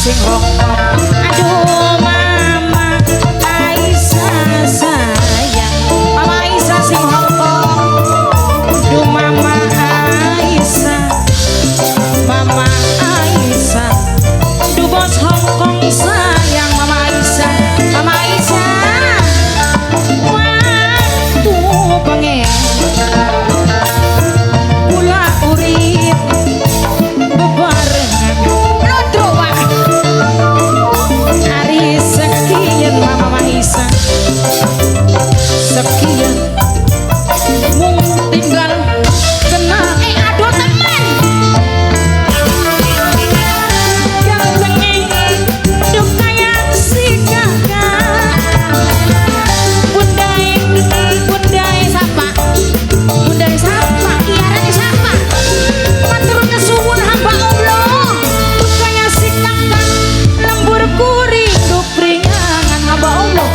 sing Hongkong. Aduh Mama Aisyah sayang, Mama Aisyah sing Hongkong. Duh Mama Aisyah, Mama Aisyah, duh bos Hongkong sayang. Mama Aisyah, Mama Aisyah, waktu pengen kula urip bebarengan lodro wak. Ari sekian Mama Aisyah, sekian mung tinggal kenal. Aduh teman gantenge duh kaya si kakak. Bundai, bundai sapa, bundai sapa, iarane sapa, matur kesuwun hamba Allah. Duh kaya si kakak lembur kuring duh pringangan hamba Allah.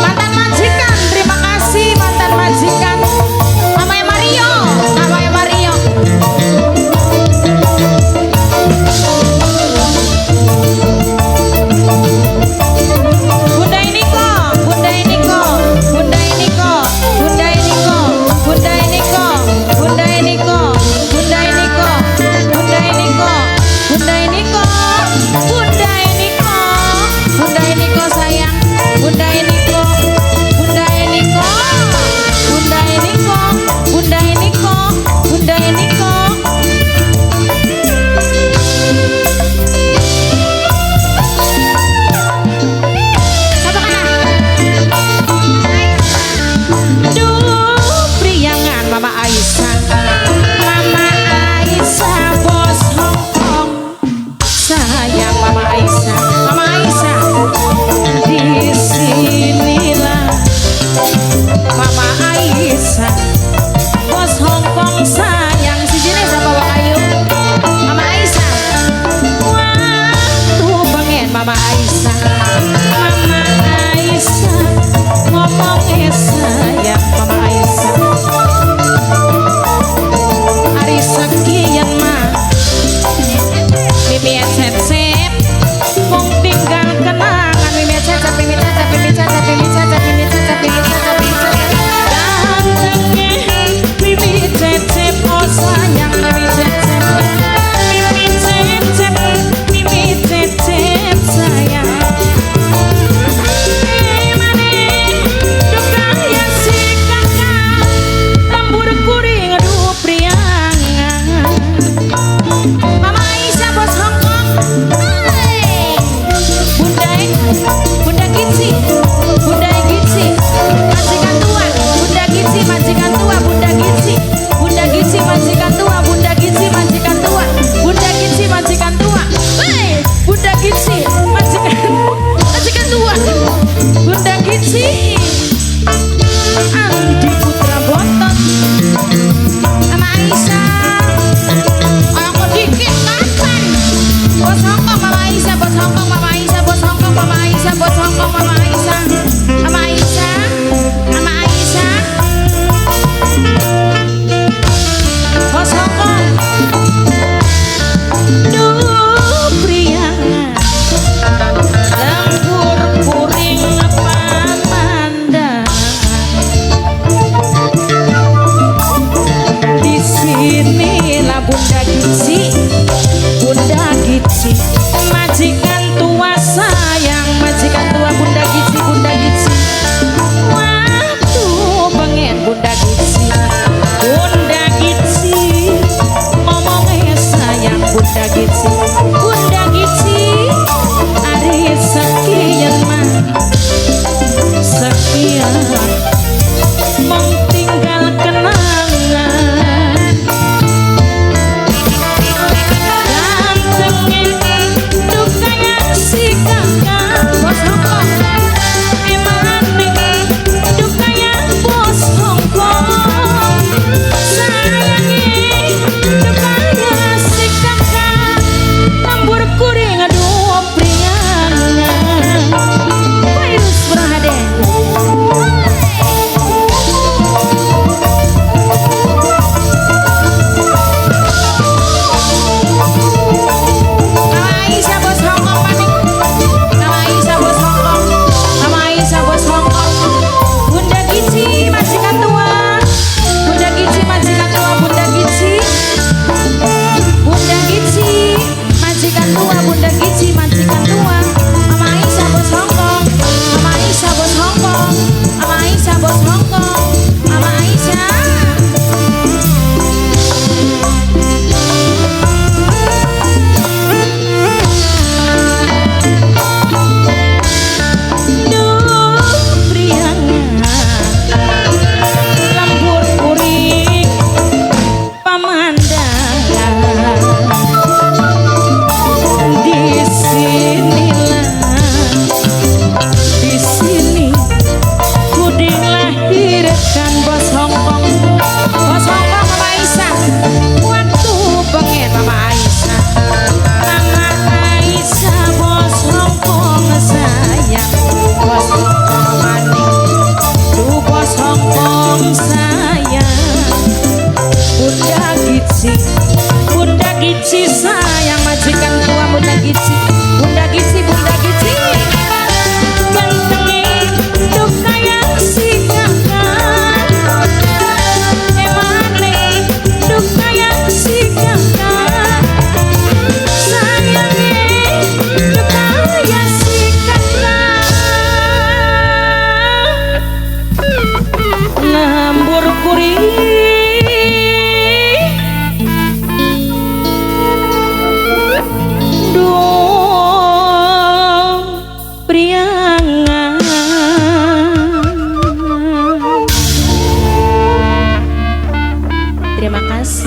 Mantan majikan, terima kasih mantan majikan. Mama Mario, Mama Mario. Bunda Eniko, Bunda Eniko, Bunda Eniko, Bunda Eniko, Bunda Eniko, Bunda Eniko, Bunda Eniko, Bunda Eniko, Bunda Eniko, Bunda Eniko, Bunda Eniko sayang, Bunda Eniko, Bunda Eniko, Bunda Eniko, Bunda Eniko, Bunda Eniko. Satu kanan. Duh, priangan Mama Aisyah, Mama Aisyah bos Hongkong sayang. Mama Aisyah, Mama Aisyah, di sinilah Mama Aisyah bos Hongkong sayang. Si jenis apa Wak Ayu? Mama Aisyah, waktu pengen Mama Aisyah, Mama Aisyah ngomongnya sayang. Mama Aisyah, hari sekian mah Mimi cecep mung tinggal kenangan. Mimi cecep, Mimi cecep, Mimi cecep, Mimi cecep, Mimi cecep, Mimi cecep, Mimi cecep gantenge Mimi cecep, oh sayang Mimi cecep, Mimi cecep, Mimi cecep sayang. Emane duh kaya si kakak lembur kuring aduh priangan. Mama Aisyah bos Hongkong. Hey. Bunda, Bunda Gici, Bunda Gici, majikan tua, Bunda Gici, majikan tua, Bunda Gici, Bunda Gici, majikan tua, Bunda Gici, majikan tua, Bunda Gici, majikan tua. Hey, Bunda Gici, majikan, majikan tua, Bunda Gici, Andi Putra Bontot, Mama Aisyah. Orang dikit kapan? Bos Hongkong Mama Aisyah, bos Hongkong Mama Aisyah, bos Hongkong Mama Aisyah, bos Hongkong Mama Aisyah, Mama Aisyah, Mama Aisyah, bos Hongkong. Duh priangan lembur kuring pamandangan. Di sinilah Bunda Gici, Bunda Gici, majikan tua sayang, majikan tua Bunda Gici.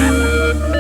Apa?